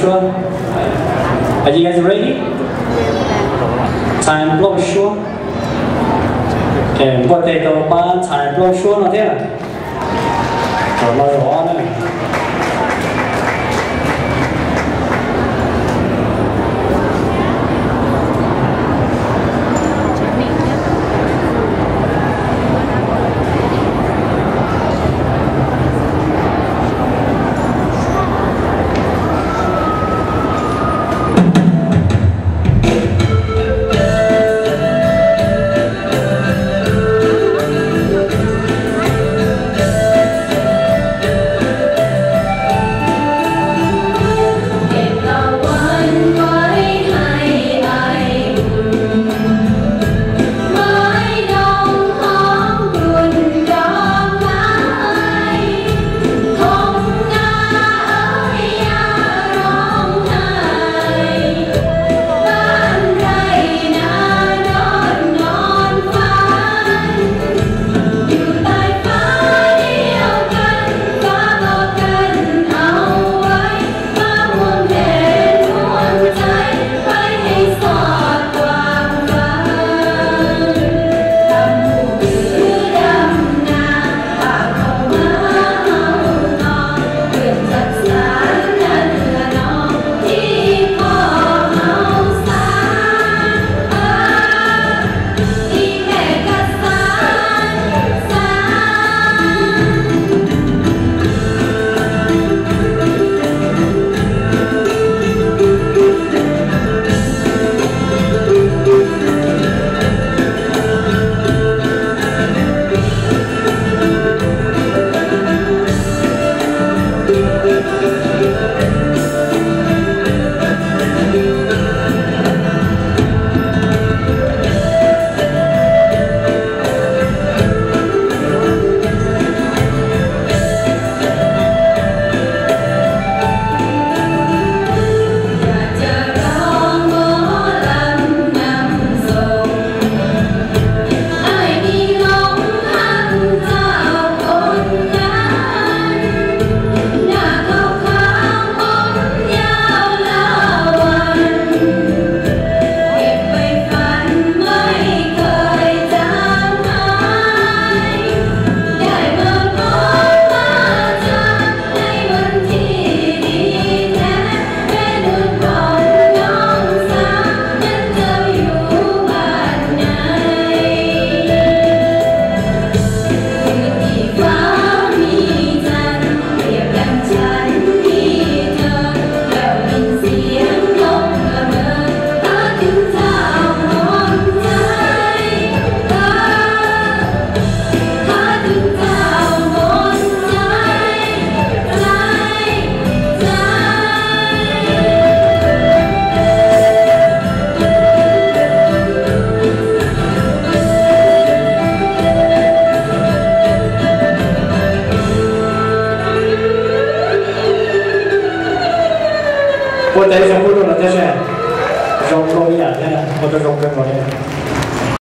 Suab. Are you guys ready? Ntxhais Nplooj Suab. Npua tes tau pab ntxhais Nplooj Suab no thiab. Los zaum ob na. Ua tes zoo kawg nkaus los thiab seb, zoo nkauj ib yam thiab, ua tau zoo kawg nkaus li.